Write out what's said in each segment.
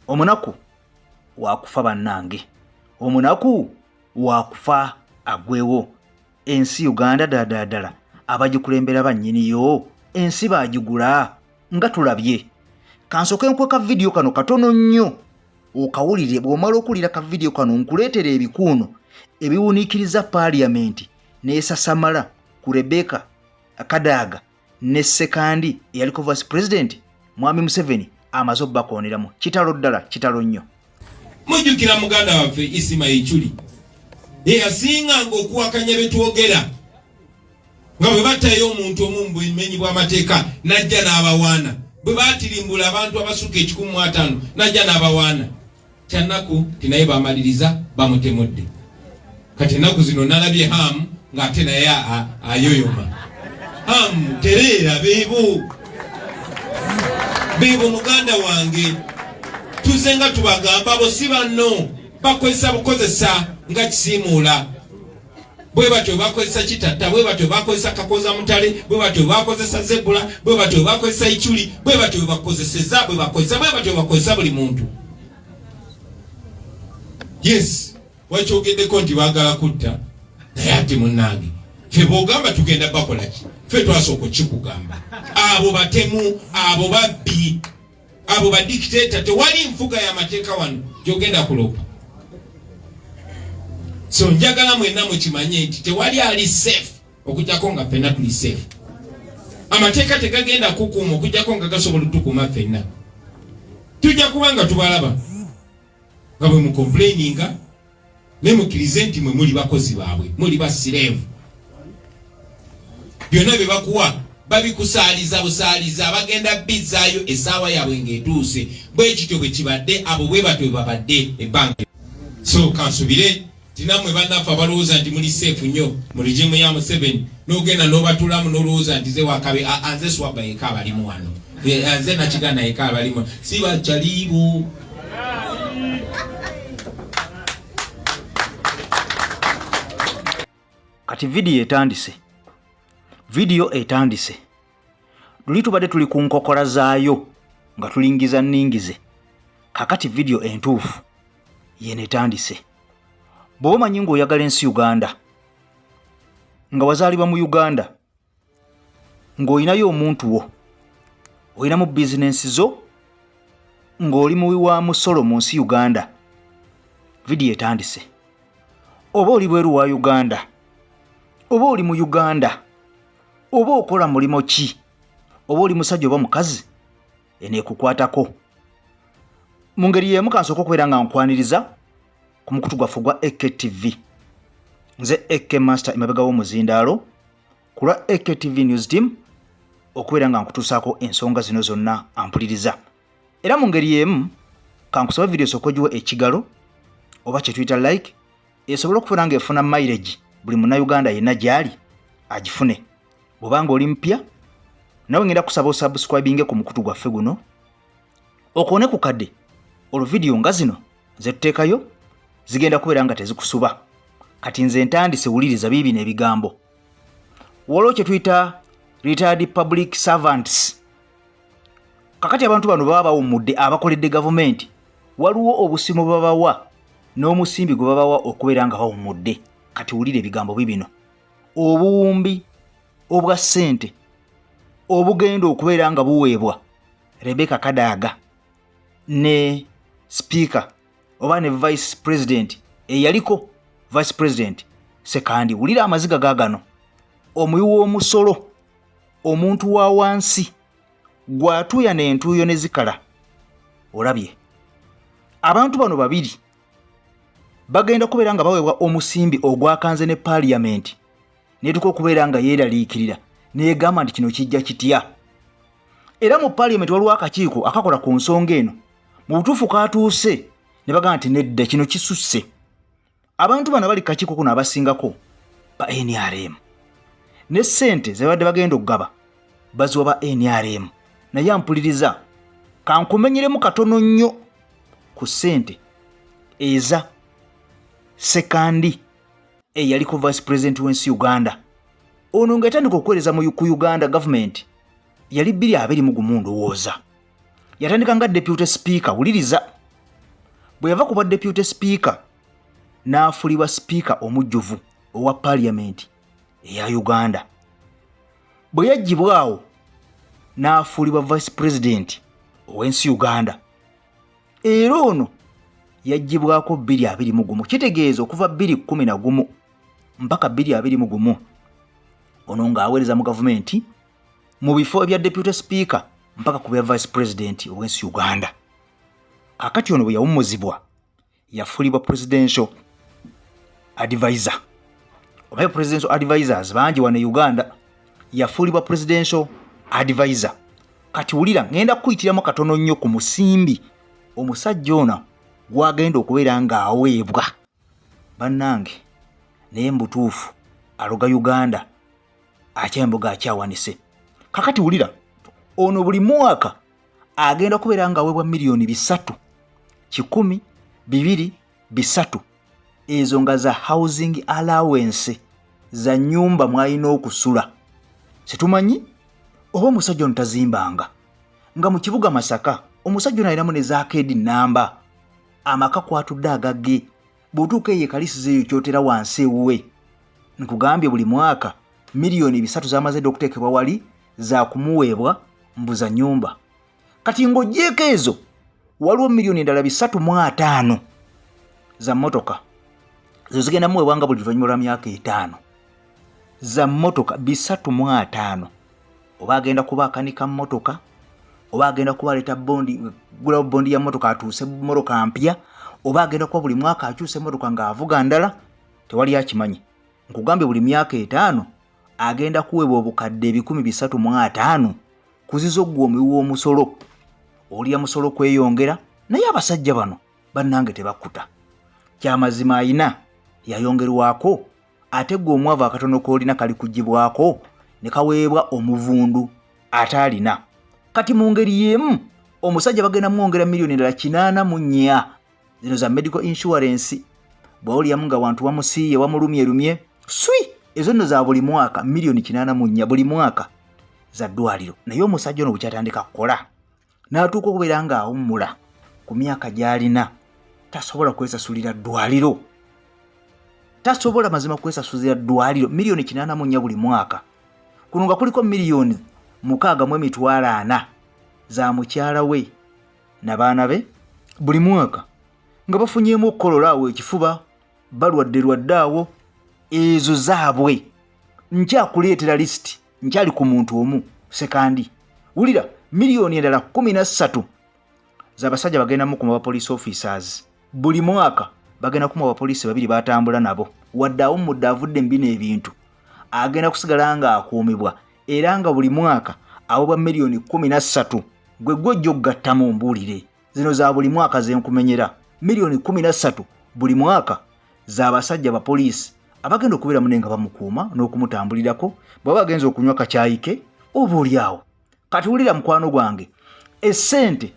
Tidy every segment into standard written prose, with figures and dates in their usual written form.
Omunaku wakufa bannange, omunaku wakufa agwewo. Ensi Uganda ddala ddala abagikulembera bannyiniyo ensi baagigula nga tulabye. Kansooke nkuwe ka vidiyo kano katono nnyo okawulire. Bw'omala okuwulira ka vidiyo kano nkuleetera ebikuuno ebiwuniikiriza paaliyamenti n'esasamala ku Rebecca Kadaga ne Ssekandi eyaliko vice president. Mwami Museveni amaze obbakooneramu. Kitalo ddala, kitalo nnyo. Mujjukira muganda waffe Isima Ichuli eyasinganga okuwakanya bye twogera, nga bwe battayo omuntu omu mu bumenyi bw'amateeka n'ajja n'abawaana, bwe baatirimbula abantu abasukka 150 n'ajja n'abawaana. Kyannaku nti naye bamaliriza bamutemudde. Kati ennaku zino nalabye Hamu ng'ate naye ayoyoma. Hamu tereera, beebo beebo muganda wange, tuze nga tubagamba abo si banno, bakozesa bukozesa nga kisiimuula. Bwe batyo bakozesa Kitatta, bwe batyo bakozesa Kakoza Mutale, bwe batyo bakozesa Zebula, bwe batyo bakozesa Ichuli, bwe batyo bakozeseza, bwe bakozesa, bwe batyo bakozesa buli muntu. Yes, wakyogeddeko nti baagala kutta, naye ate munnange ffe bw'ogamba tugenda bakola ki? Ffe twasooka okukikugamba, abo batemu, abo babbi, abo badikiteeta. Tewali nfuga y'amateeka wano gy'ogenda kulopa. So njagala mwenna mukimanye nti tewali ali safe okujjako nga ffenna tuli safe. Amateeka tegagenda kukuuma okujjako nga gasobola otukuuma ffenna. Tujja kuba nga tubalaba nga bwe mukomplaininga, naye mukkirize nti mwe muli bakozi baabwe, muli basireevu. Byonna bye bakuwa babikusaaliza busaaliza, bagenda bizzaayo essaawa yaabwe ng'etuuse. Bwe kityo bwe kibadde, abo bwe batyo bwe babadde ebbanga. So kansubire nti nammwe bannaffe abalowooza nti muli seefu nnyo mu regimu ya Museveni, n'ogenda n'obatulamu n'olowooza nti ze wakabi, nze Swaba yeka abalimu wano, nze Nakiganda yeka abalimu, si bakyaliibo. Kati vidiyo etandise, vidiyo etandise. Luli tubadde tuli ku nkokola zaayo nga tulingiza nningize, kakati vidiyo entuufu yeno etandise. Bw'oba omanyi ng'oyagala ensi Uganda, nga wazaalibwa mu Uganda, ng'olinayo omuntu wo, olinamu bizinensi zo, ng'oli muwi wa musolo mu nsi Uganda, vidiyo etandise. Oba oli bweru wa Uganda, oba oli mu Uganda, oba okola mulimo ki, oba oli musajja oba mukazi, eno ekukwatako. Mu ngeri y'emu kansooka okubeera nga nkwaniriza ku mukutu gwaffe ogwa AKTV. Nze AK Master emabega w'omuzindaalo ku lwa AKTV News Team okubeera nga nkutuusaako ensonga zino zonna ampuliriza. Era mu ngeri y'emu kankusaba vidiyo sooka ogiwe ekigalo oba kye tuyita like, esobole okubeera nga efuna mileage buli munnayuganda yenna gy'ali agifune. Bw'oba nga oli mupya nawe ngenda kusaba osubscribinge ku mukutu gwaffe guno, okoone ku kadde, olwo vidiyo nga zino zetuteekayo zigenda kubeera nga tezikusuba. Kati nze ntandise, wuliriza biibino ebigambo. Waliwo kye tuyita retired public servants. Kakati abantu bano baba bawummudde, abakoledde gavumenti, waliwo obusimu babawa n'omusimbi gwe babawa okubeera nga bawummudde. Kati wulira ebigambo bibino, obuwumbi obwa ssente obugenda okubeera nga buweebwa Rebecca Kadaga ne sipiika oba ne vice president, eyaliko vice president Sekandi. Wulira amaziga gagano, omuwi w'omusolo, omuntu wa wansi gw'atuuya n'entuuyo ne zikala. Olabye abantu bano babiri bagenda kubeera nga baweebwa omusimbi ogwakanze ne paaliyamenti netuka okubeera nga yeeraliikirira negamba nti kino kijja kitya. Era mu paaliyamenti waliwo akakiiko akakola ku nsonga eno. Mu butuufu katuuse ne bagamba nti nedda, kino kisusse. Abantu bano abali kakiiko kuno abasingako ba NRM, ne ssente ze babadde bagenda okugaba baziwa ba NRM. Naye ampuliriza, kankumenyeremu katono nnyo ku ssente eza Sekandi eyaliko vice president w'ensi Uganda. Ono nga yatandika okuweereza ku Uganda gavumenti yali 2021, ndowooza yatandika nga deputy speaker. Wuliriza, Bwe yava ku bwa deputy speaker n'afuulibwa sipiika omujjuvu owa paaliyamenti eya Uganda. Bwe yaggyibwawo n'afuulibwa vice president ow'ensi Uganda. Era ono yaggyibwako 2021, kitegeeza okuva 2011 mpaka 2021 ono ng'aweereza mu gavumenti mu bifo ebya deputy speaker mpaka ku bya vice president ow'ensi Uganda. Kakati ono bwe yawummuzibwa yafuulibwa presidential advisor. Omanyi presidential advisors bangi wano e Uganda. Yafuulibwa presidential advisor. Kati wulira, ngenda kukuyitiramu katono nnyo ku musimbi omusajja ono gwagenda okubeera ng'aweebwa. Bannange, naye mubutuufu aloga Uganda, akyemboga akyawanise. Kakati wulira, ono buli mwaka agenda kubeera ng'aweebwa 300,203, ezo nga za housing allowance, za nyumba mwalina okusula. Situmanyi oba omusajja ono tazimbanga nga mu kibuga Masaka. Omusajja ono alinamu ne zakeedi namba amaka kwatudde agagge. Bw'otuuka eyo ekalisiza eyo kyotera wansi ewuwe, nkugambye buli mwaka 3 miliyoni zamaze dde okuteekebwa wali za kumuweebwa mbuza nyumba. Kati ng'ogyeko ezo, waliwo 350 miliyoni za mmotoka. Ezo zigenda muweebwa nga buli luvannyuma lwa myaka 5, za mmotoka 350. Oba agenda kuba akanika mmotoka, oba agenda kuba aleeta bondi, gulawo bondi ya mmotoka atuuse mmotoka mpya, oba agenda kuba buli mwaka akyusa emmotoka ng'avuga ndala, tewali akimanyi. Nkugambye buli myaka 5 agenda kuweebwa obukadde 350,000 kuziza ggwe omuwi w'omusolo. Olya musolo kweyongera, naye abasajja bano bannange tebakkuta. Kyamazima ayina yayongerwako, ate gwe omwavu akatono k'olina kali kugibwako ne kaweebwa omuvundu ate alina. Kati mu ngeri y'emu omusajja bagenda mwongera 804 miliyoni, zino za medical insurance. Bwawuliramu nga wantu wamusiiye, wamulumyerumye swi, ezo nno za buli mwaka, 84 miliyoni buli mwaka za ddwaliro. Naye omusajja ono bwekyatandika kukola n'atuuka okubeera ng'awummula, ku myaka gy'alina tasobola kwesasulira ddwaliro, tasobola mazima kwesasulira ddwaliro 84 miliyoni buli mwaka. Kuno nga kuliko 6,400,000 za mukyala we nabaana be buli mwaka, nga bafunyeemu okukolola awo ekifuba, balwadde lwadde awo, ezo zaabwe. Nkyakuleetera lisiti, nkyali ku muntu omu Sekandi. Wulira, endala 13 miliyoni z'abasajja bagenda mukuma ba police officers. Buli mwaka bagenda kuma abapoliisi babiri batambula nabo. Wadde awummudde, avudde mu bino ebintu, agenda kusigala nga akuumibwa, era nga buli mwaka awebwa 13 miliyoni. Gwe gwojja okugattamu mbuulire, zino za buli mwaka zenkumenyera, 13 miliyoni buli mwaka z'abasajja bapoliisi abagenda okubeera mune nga bamukuuma n'okumutambulirako bw'aba agenza okunywa kacyayi ke oba oli awo. Kati wulira mukwano gwange, essente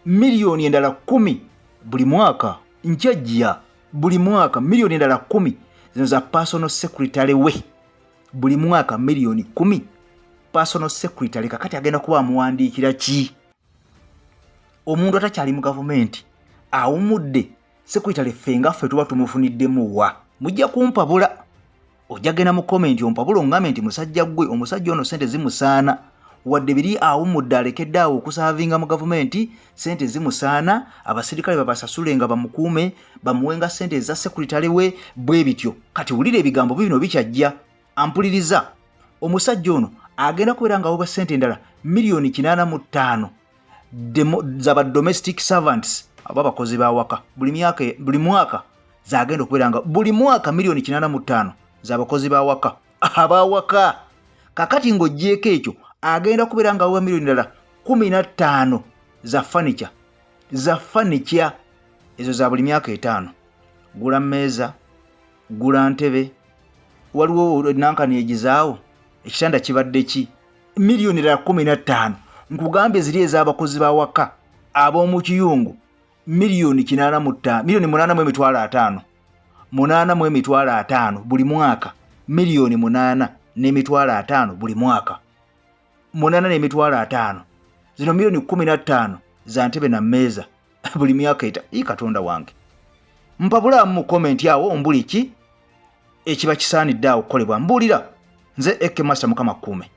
endala 10 miliyoni buli mwaka nkyajja, buli mwaka endala 10 miliyoni, zino za personal secretary we. Buli mwaka 10 miliyoni personal secretary. Kakati agenda kuba amuwandiikira ki omuntu atakyali mu gavumenti, awumudde? Secretary ffe nga ffe tuba tumufuniddemu wa? Mujja kumpabula, ojja genda mu comment ompabula, oŋŋambe nti musajja ggwe, omusajja ono sente zimusaana, wadde biri awumudde, alekedde awo okusaavinga mu gavumenti, sente zimusaana, abasirikale babasasule nga bamukuume, bamuwenga sente eza secretary we bwe bityo. Kati wulira ebigambo bino bikyajja, ampuliriza. Omusajja ono agenda kubeera nga aweebwa sente endala 85 miliyoni zaba domestic servants, aba abakozi bawaka, buli myaka, buli mwaka zagenda okubeera nga buli mwaka 85 miliyoni z'abakozi bawaka, abawaka. Kakati ng'oggyeeko ekyo, agenda kubeera nga aweebwa 15 miliyoni za furniture, za furniture ezo za buli myaka 5. Gula mmeeza, gula ntebe, waliwo nankani egizaawo ekitanda kibadde ki, 15 miliyoni. Nkugambye ziri ez'abakozi bawaka ab'omu kiyungu 85 miliyoni, 850 miliyoni, 850 miliyoni buli mwaka, 850 miliyoni buli mwaka, 850 miliyoni. Zino 15 miliyoni za ntebe na mmeeza. Buli myaka eta. Ii, Katonda wange, mpabulaamu mu komenti awo ombuli ki ekiba kisaanidde awo okukolebwa. Mbuulira. Nze Eke Master, Mukama kkuume.